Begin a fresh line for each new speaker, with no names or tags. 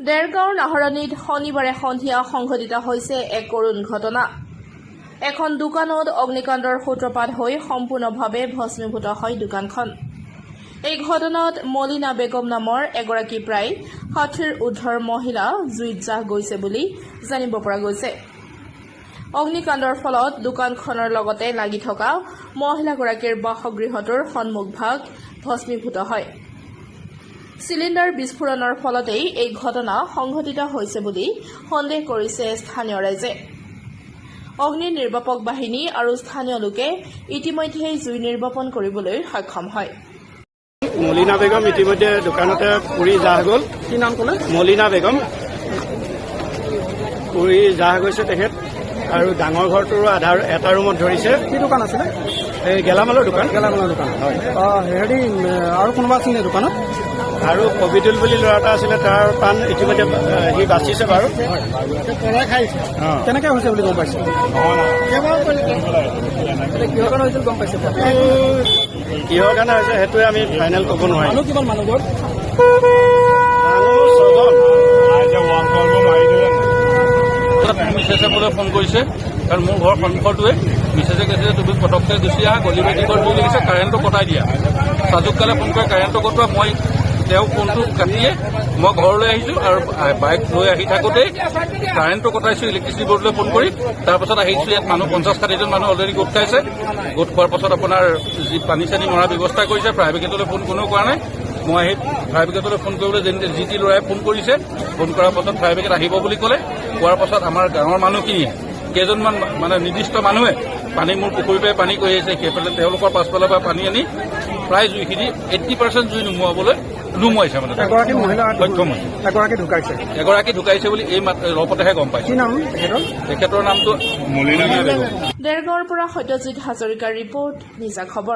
দেৰগাঁৱৰ নাহৰণিত শনিবাৰে সন্ধিয়া সংঘটিত হৈছে এক কৰুণ ঘটনা। এখন দোকানত অগ্নিকাণ্ডৰ সূত্ৰপাত হৈ সম্পূৰ্ণভাৱে ভস্মীভূত হয় দোকানখন। এই ঘটনাত মলিনা বেগম নামৰ এগৰাকী প্ৰায় 60ৰ ঊৰ্ধৰ মহিলা জুইত জাহ গৈছে বুলি জানিব পৰা গৈছে। অগ্নিকাণ্ডৰ ফলত দোকানখনৰ লগতে লাগি থকা মহিলাগৰাকীৰ বাসগৃহটোৰ সন্মুখভাগ ভস্মীভূত হয়। চিলিণ্ডাৰ বিস্ফোৰণৰ ফলতেই এই ঘটনা সংঘটিত হৈছে বুলি সন্দেহ কৰিছে স্থানীয় ৰাইজে। অগ্নি নিৰ্বাপক বাহিনী আৰু স্থানীয় লোকে ইতিমধ্যেই জুই নিৰ্বাপন কৰিবলৈ সক্ষম হয়।
মলিনা বেগম ইতিমধ্যে দোকানতে পুৰি জাহ গ'ল।
কি নাম ক'লে?
মলিনা বেগম পুৰি জাহ গৈছে তেখেত আৰু ডাঙৰ ঘৰটোৰো আধা এটা ৰুমত ধৰিছে।
কি দোকান আছিলে?
এই গেলামালৰ দোকান।
গেলামালৰ দোকান।
হয়।
হেৰি, আৰু কোনোবা আছিল নেকি দোকানত?
আৰু কবিতুল বুলি ল'ৰা এটা আছিলে, তাৰ প্ৰাণ ইতিমধ্যে সি বাচিছে বাৰু।
কেনেকে হৈছে বুলি গম পাইছে? এতিয়া কিহৰ কাৰণে হৈছিল গম পাইছে?
কিহৰ কাৰণে হৈছে, সেইটোৱে আমি ফাইনেল ক'ব নোৱাৰিম।
মানুহ কিমান মানুহ ঘৰত?
মানুহ ছজন।
মিছেছে মোলৈ ফোন কৰিছে, কাৰণ মোৰ ঘৰ সন্মুখৰটোৱে। মিছেছে কৈছে যে তুমি পটককৈ গুচি আহা, গলি বেটিকৰ জুই লাগিছে, কাৰেণ্টটো কটাই দিয়া। চাজুককালে ফোন কৰি কাৰেণ্টটো কটোৱা, মই তেওঁ ফোনটো কাটিয়ে মই ঘৰলৈ আহিছোঁ আৰু বাইক লৈ আহি থাকোঁতেই কাৰেণ্টটো কটাইছোঁ ইলেক্ট্ৰিচিটি বৰ্ডলৈ ফোন কৰি। তাৰপাছত আহিছোঁ, ইয়াত মানুহ 50-60জন মানুহ অলৰেডি গোট খাইছে। গোট খোৱাৰ পাছত আপোনাৰ যি পানী চানী মৰাৰ ব্যৱস্থা কৰিছে। ফায়াৰ ব্ৰিগেডলৈ ফোন কোনেও কৰা নাই। মই আহি ফায়াৰ ব্ৰিগেডলৈ ফোন কৰিবলৈ যি টি ল'ৰাই ফোন কৰিছে। ফোন কৰাৰ পাছত ফায়াৰ ব্ৰিগেড আহিব বুলি ক'লে। কোৱাৰ পাছত আমাৰ গাঁৱৰ মানুহখিনিয়ে, কেইজনমান মানে নিৰ্দিষ্ট মানুহে পানী মোৰ পুখুৰীৰ পৰাই পানী কৰি আহিছে। সেইফালে তেওঁলোকৰ পাছফালৰ পৰা পানী আনি প্ৰায় জুইখিনি 80% জুই নুমুৱাইছে, মানে
এগৰাকী মহিলা
সক্ষম হৈছে।
এগৰাকী ঢুকাইছে।
এগৰাকী ঢুকাইছে বুলি এই মাত্ৰ অলপতেহে গম পাইছে।
কি নাম তেখেতৰ?
তেখেতৰ নামটো মলিনা বেগম।
দেৰগাঁৱৰ পৰা সত্যজিৎ হাজৰিকাৰ ৰিপৰ্ট, নিজা খবৰ।